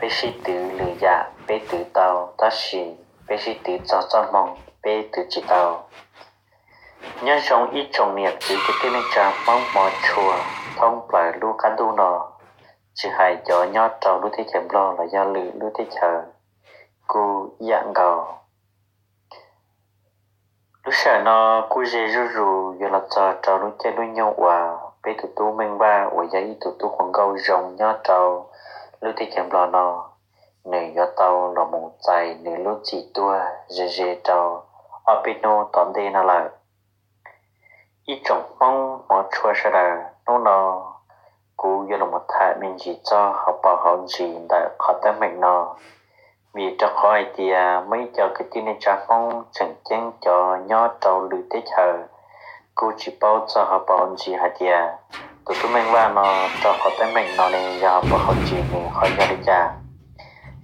peb sib twv lwm yam peb twv tau, tab sis peb sib twv txog txoj hmoo peb twv tsis tau. Nyob zoo ib tsoom niam txiv kwv tij neej tsa Hmoob hmov tshua thoob plaws lub qab ntuj no, tsis hais cov nyob rau lub teb chaws Nplog los yog lwm lub teb chaws kuj ib yam nkaus. Lub sij hawm no kuj ze zuj zus yuav los txog rau lub caij lub nyoog uas peb tus tub Meej Vaj uas yog ib tug tub hluas nkauj zoo nyob rau lub teb chaws Nplog no, nws yuav tau los mus txais nws lub txim tuag ze ze rau ob peb hnub tom ntej no lawm. Ib tsoom Hmoob hmov tshua sawv daws, hnub no kuv yuav los mus tham me ntsis txog hauv paus hauv ntsis ntawm qhov teeb meem no, vim rau qhov hais tias muaj ib co kwv tij neej tsa Hmoob tseem ceeb cov nyob rau lwm teb chaws kuj tsis paub txog hauv paus hauv ntsis hais tias tus tub Meej Vaj no rau qhov teeb meem no ne yog hauv paus hauv ntsis nws ho yog li cas.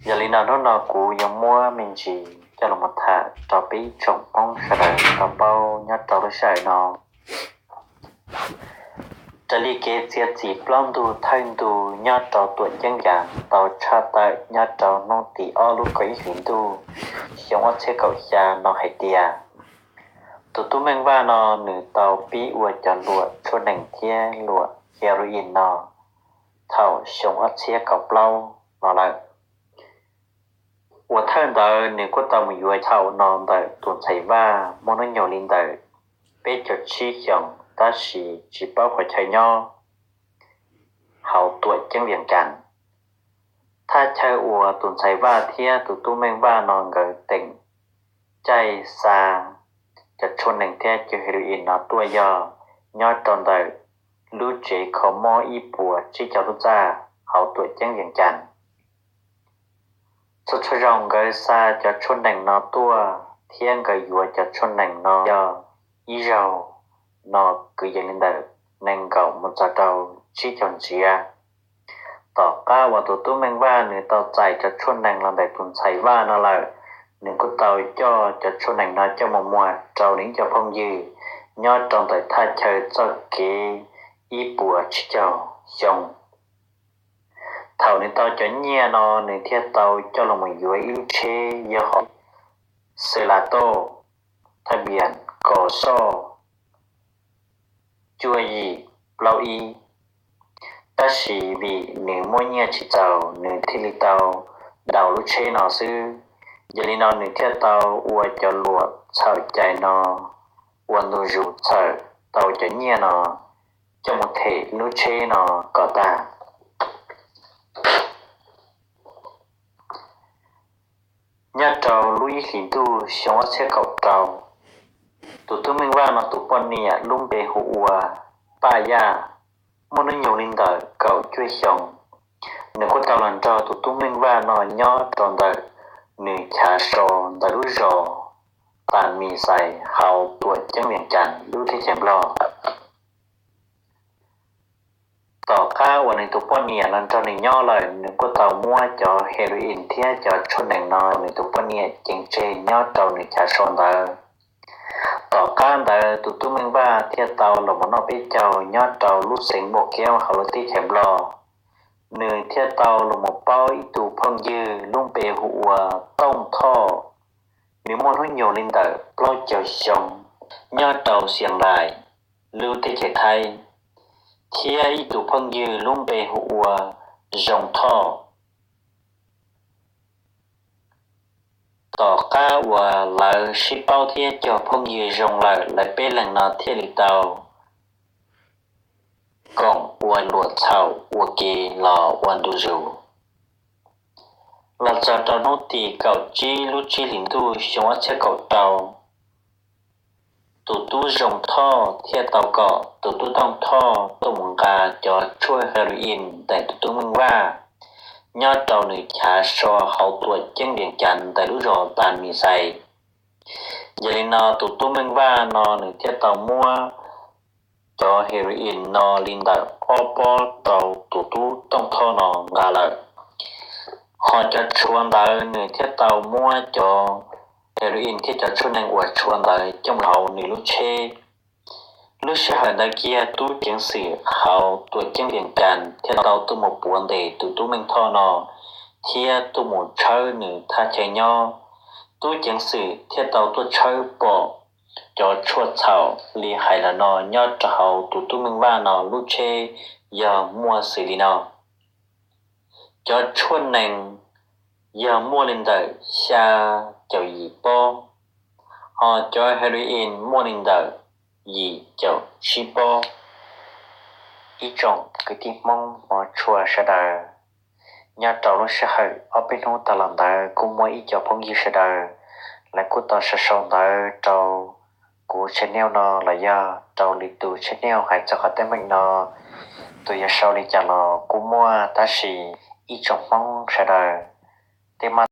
Yog li no hnub no kuv yuav muab me ntsis coj los mus tham rau peb ib tsoom Hmoob sawv daws tau paub nyob rau lub sij hawm no. Raws li kev txiav txim plaub ntug thawj ntug nyob rau Tuam Ceeb Vias tau tshaj tawm nyob rau hnub tim ob lub kaum ib hlis ntuj xyoo ob txhiab kaum xya no hais tias, tus tub Meej Vaj no nws tau pib ua cov luam tshuaj nees thiab luam heroin no thaum xyoo ob txhiab kaum plaub no lawm. Uas thawj ntawd nws kuj tau mus yuav thaum no ntawm tus ntxhais Vaj muaj hnub nyoog li ntawm peb caug tsib xyoos tab sis tsis paub qhov chaw nyob hauv Tuam Ceeb Vias Cas. Thaj chaw uas tus ntxhais Vaj thiab tus tub Meej Vaj no nkawd teem caij xa cov tshuaj nees thiab cov heroin no tuaj yog nyob rau ntawm lub tsev kho mob ib puas tsib caug lub txaj hauv Tuam Ceeb Vias Cas. Txhua txhua zaus nkawd xa cov tshuaj nees no tuaj thiab nkawd yuav cov tshuaj nees no yog ib zaug no kwv yees li ntawm nees nkaum mus txog rau tsib caug ntsiav. Tom qab uas tus tub Meej Vaj nws tau txais cov tshuaj nees los ntawm tus ntxhais Vaj no lawm, nws kuj tau coj cov tshuaj nees no coj mus muag rau nws ib co phooj ywg nyob rau ntawm thaj chaw txoj kev ib puas tsib caug xyoo. Thaum nws tau cov nyiaj no nws thiaj tau coj los mus yuav ib lub tsheb yog hom Xelatoj, thaj npias kaum soj cuaj yim plaub ib. Tab sis vim nws muab nyiaj tsis txaus nws thiaj li tau daus lub tsheb no xwb. Yog li no nws thiaj tau ua cov luam txhaum cai no ua ntu zus txhawm tau cov nyiaj no coj mus them lub tsheb no kom tag. Nyob rau lub ib hlis ntuj xyoo ob txhiab kaum rau, tus tub Meej Vaj no tus poj niam lub npe hu ua Paj Yaj, muaj hnub nyoog li ntawm kaum cuaj xyoos. Nws kuj tau los nrog tus tub Meej Vaj no nyob rau ntawm nws chav so ntawm lub zos Tas Mis Xais hauv Tuam Ceeb Vias Cas lub teb chaws Nplog. Tom qab uas nws tus poj niam los nrog nws nyob lawm, nws kuj tau muab cov heroin thiab cov tshuaj nees no nws tus poj niam ceev tseg nyob rau nws chav so ntawd. Tom qab ntawd tus tub Meej Vaj thiaj tau los mus noj peb caug nyob rau lub xeev Npauj Keub hauv lub teb chaws Nplog. Nws thiaj tau los mus paub ib tug phooj ywg lub npe hu ua Tooj Thoj. Nws muaj hnub nyoog li ntawm plaub caug xyoo nyob rau Xias Lais lub teb chaws Thaib, thiab ib tug phooj ywg lub npe hu ua Zoo Thoj. Tom qab uas lawv sib paub thiab cog phooj ywg zoo lawm, lawv peb leeg no thiaj li tau koom ua luam txhaum ua ke los ua ntu zus. Los txog rau hnub tim kaum tsib lub tsib hlis ntuj xyoo ob txhiab kaum rau, tus tub Zoo Thoj thiaj tau kom tus tub Tooj Thoj tuaj mus nqa cov tshuaj heroin ntawm tus tub Meej Vaj nyob rau nws chav so hauv Tuam Ceeb Vias Cas ntawm lub zos Tas Mis Xais. Yog li no tus tub Meej Vaj no nws thiaj tau muab cov heroin no li ntawm ob pob rau tus tub Tooj Thoj no nqa lawm. Ho cov tshuav ntawd nws thiaj tau muab cov heroin thiab cov tshuaj neeg uas tshuav ntawd coj mus hauv nws lub tsheb. Lub sij hawm ntawd kiag tub ceev xwm hauv Tuam Ceeb Vias Cas thiaj tau tuaj mus puav ntes tus tub Meej Thoj no thiab tuaj mus tshawb nws thaj chaw nyob. Tub ceev xwm thiaj tau tuaj tshawb pom cov tshuaj txhaum li hais los no nyob rau hauv tus tub Meej Vaj no lub tsheb yog muaj xws li no: cov tshuaj nees yog muaj li ntawm xya caum yim pob, ho cov heroin muaj li ntawm yim caum tsib pob. Ib tsoom kwv tij Hmoob hmov tshua sawv daws, nyob rau lub sij hawm ob peb hnub tas los ntawd kuj muaj ib co phooj ywg sawv daws, lawv kuj tau sau sau ntawv rau kuv channel no los yog rau lwm tus channel hais txog qhov teeb meem no. Tus yog sau li cas los kuj muaj, tab sis ib tsoom Hmoob sawv daws, tej mab